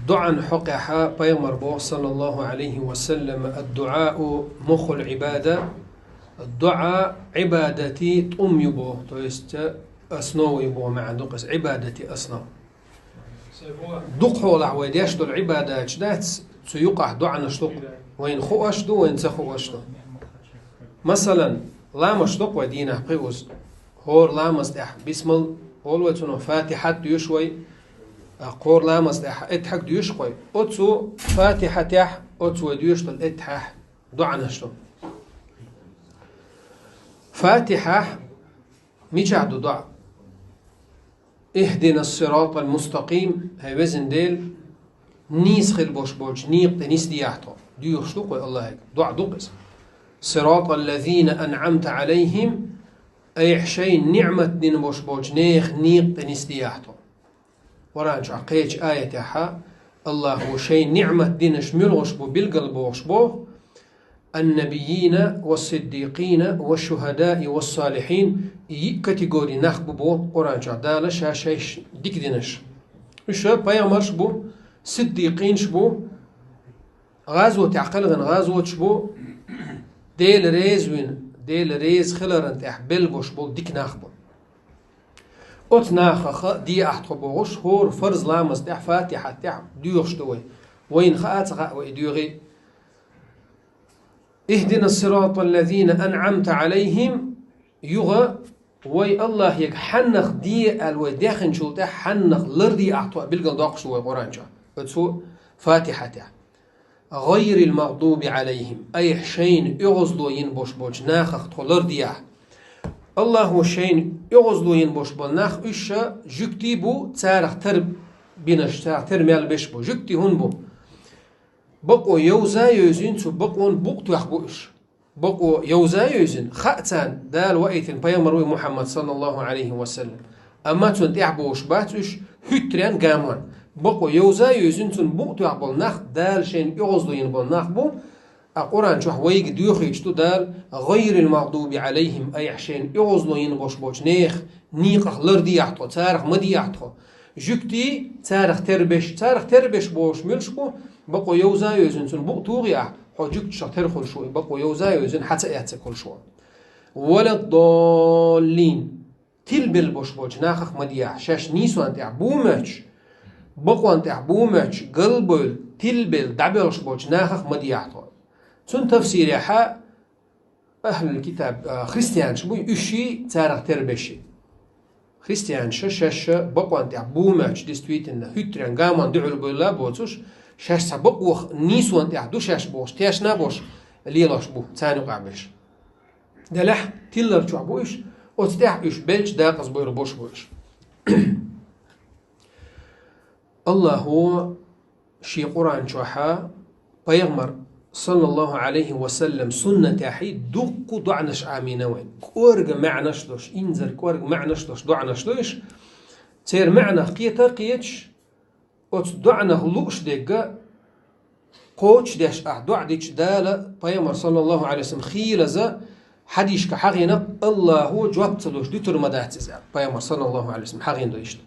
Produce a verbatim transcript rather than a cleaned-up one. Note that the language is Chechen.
ДоӀан хьокъехьа пайхамар боху, саллаллаху алейхи ва саллям: «Ад-дуӀау мухул ибада». ДоӀа Ӏибадати тӀум ю боху, то есть основа ю боху маьӀна ду-кх иза, Ӏибадати основа. Дукха хьолахь вай деш долу Ӏибадаташ дац, цу юкъахь доӀанаш ду-кх. Вайна хууш ду, вайна ца хууш ду. Масалан, ламазаш ду-кх вай дийнахь пхи уз. ХӀора ламаз тӀехь бисмал олу вай, цунах фатихьат доьшу вай. ТӀаккха хӀора ламаз тӀехь эттахьаг доьшу-кх вай. Оцу фатихьатехь, оцу вай доьшу долу эттахьехь доӀанаш ду. Фатихьехь мичахь ду доӀа? «Ихдинас сиратал мустаким», хӀай везан Дела, нийса хила бош болчу некъа тӀе нисдехьа тхо. Доьхуш ду-кх вай Аллахьига. ДоӀа ду-кх иза. «Сиратал лазина анъамта алейхим», айхьа шайна ниӀмат дина бош болчу нехан некъа тӀе нисдехьа тхо. Къуръан чохь кхечу аятехьа Аллахьо шайн ниӀмат динарш муьлхаш бу билгал бохуш боху: «Ан-набийина ва сиддикъина ва шухадаи ва салихьин», и йиъ категори нах бу боху Къуръан чохь Дала ша шайш дика динарш. Уьш пайхамарш бу, сиддикъинаш бу, гӀазотехь кхелхина гӀазоташ бу, Дела реза вина, Дела реза хиларан тӀехь белла бош болу дика нах бу. Оцу нахаха дехьа тхо бохуш, хӀора фарз ламаз тӀехь, фатихьат тӀехь доьхуш ду вай. Вайна хаа а ца хаьа вай и доьхий. «Ихдинас сиратал лазина анъамта алейхим», юха вай Аллахьега хьаннах де аьлла вай дехначул тӀехь хьаннах лардехьа тхо билгал доккхуш ду вай Къуръан чохь. Оцу фатихьатехь. «Гъайрил магъдуби алейхим», айхьа шайна оьгӀазло йина бош болчу нахах тхо лардехьа. Аллахьо шайна оьгӀазло йина бош болу нах уьш ша жуьгтий бу, царах тера бинарш, царах тера мел беш бу. Жуьгтий хӀунда бу? Бакъо йовза а йовзийна, цу бакъонан букъ тоьхна бу уьш. Бакъо йовза а йовзийна, хаа царна Дала ваийтина пайхамар ву Мухьаммад, саллаллаху алейхи ва саллям. Амма цунна тӀаьхьа бовш бац уьш хӀуьттаренна, гамонна. Бакъо йовза а йовзийна, цунна букъ тоьхна болу нах Дала шайна оьгӀазло йина болу нах бу, а Къуръан чохь вайга доьхуьйтуш ду Дала: «Гъайрил магъдуби алейхим», айхьа шайна оьгӀазло йина бош болчу нехан некъах лардехьа тхо, царах ма дехьа тхо. Жуьгтий, царах тера беш, царах тера беш бохуш муьлш бу, бакъо йовза а йовзийна, цунна букъ тухий ахь, хьо жуьгташах тера хуьлуш ву, и бакъо йовза а йовзийна, хьан ца эцна хуьлуш ву. «Валаддаллин», тилбелла бош болчу нахах ма дехьа, шаьш нийсонна тӀехь бу моьттуш, бакъонна тӀехь бу моьттуш, галбевлла, тилбелла, дӀабоьлхуш болчу нахах ма дехьа тхо. Цунна тафсирехьа, ахьлул китаб, а, христианаш буй, уьш и царах тера беш и. Христианаш шаьш бакъонна тӀехь бу моьттуш, действительно, хӀуьттаренна, гамонна дуьхьал бевлла а боцуш, шаьш цхьа бакъонах нийсонна тӀехь ду шаьш бохуш, тешна а беш, лелош бу, царна юкъахь беш. Делахь тиллар чохь бу уьш, оцу тӀехь уьш белча дакъазбойр бош бу уьш. Аллахьо шен Къуръан чохьа пайхамар, саллаллаху алейхи ва саллям, суннатехьи дуккха доӀанаш Ӏамийна вайн. КӀорга маьӀнаш долуш, инзар кӀорга маьӀнаш долуш доӀанаш ду уьш. Церан маьӀнах кхета а кхеташ, оцу доӀанах лууш дерг а кхочушдеш ахь доӀа дича, Дала, пайхамар, саллаллаху алейхи ва саллям, хийлаза хьадисашка хьахийна, Аллахьо жоп ца луш дуьтур ма дац иза, пайхамар, саллаллаху алейхи ва саллям, хьахийна ду иштта.